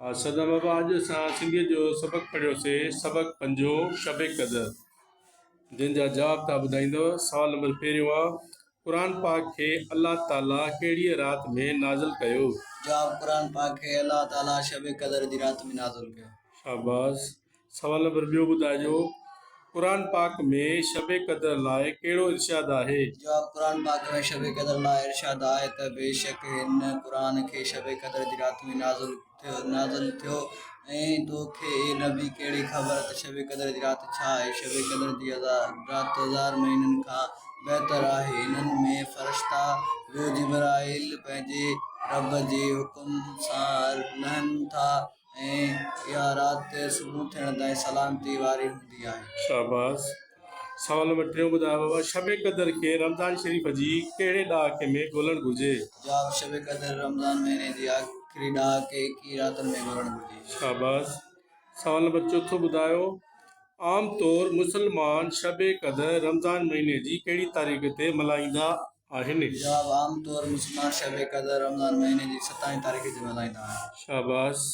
سدا بابا اڄ اسان سنڌيء جو سبق پڙهيوسي سبق پنجون شب قدر جنهن جا جواب توهان ٻڌائيندؤ سوال نمبر پهريون آ قرآن پاڪ کي الله تعالي ڪهڙيء رات ۾ نازل ڪيو؟ جواب قرآن پاڪ کي الله تعالي شب قدر جي رات ۾ نازل ڪيو. شاباس سوال نمبر ٻيو ٻڌائجو قرآن پاڪ ۾ شب قدر لاء ڪهڙو ارشاد آهي؟ جواب، قرآن پاڪ ۾ شب قدر لاء ارشاد آهي ته بيشڪ هن قرآن کي شب قدر جي رات ۾ نازل ٿيو نازل ٿيو ۽ تو کي اي نبي ڪهڙي خبر ته شب قدر جي رات ڇا آهي؟ شب قدر جي رات هزار مهينن کان بهتر آهي انهن ۾ فرشتا روح جبرائيل پنهنجي رب جي حڪم سان لهن ٿا ۽ اها رات صبح ٿيڻ تائين سلامتي واري هوندي آهي. شاباس. سوال نمبر ٽيون ٻڌايو بابا شب قدر کي رمضان شريف جي ڪهڙي ڏهاڪي ۾ ڳولڻ گهرجي؟ جواب، شب قدر رمضان مهيني جي آخري ڏهاڪي ايڪيهه راتن ۾ ڳولڻ گهرجي. شاباس. سوال نمبر چوٿون ٻڌايو عام طور مسلمان شب قدر رمضان مهيني جي ڪهڙي تاريخ تي ملهائيندا آهن؟ جواب، عام طور مسلمان شب قدر رمضان مهيني جي ستاويهين تاريخ تي ملهائيندا آهن. شاباس.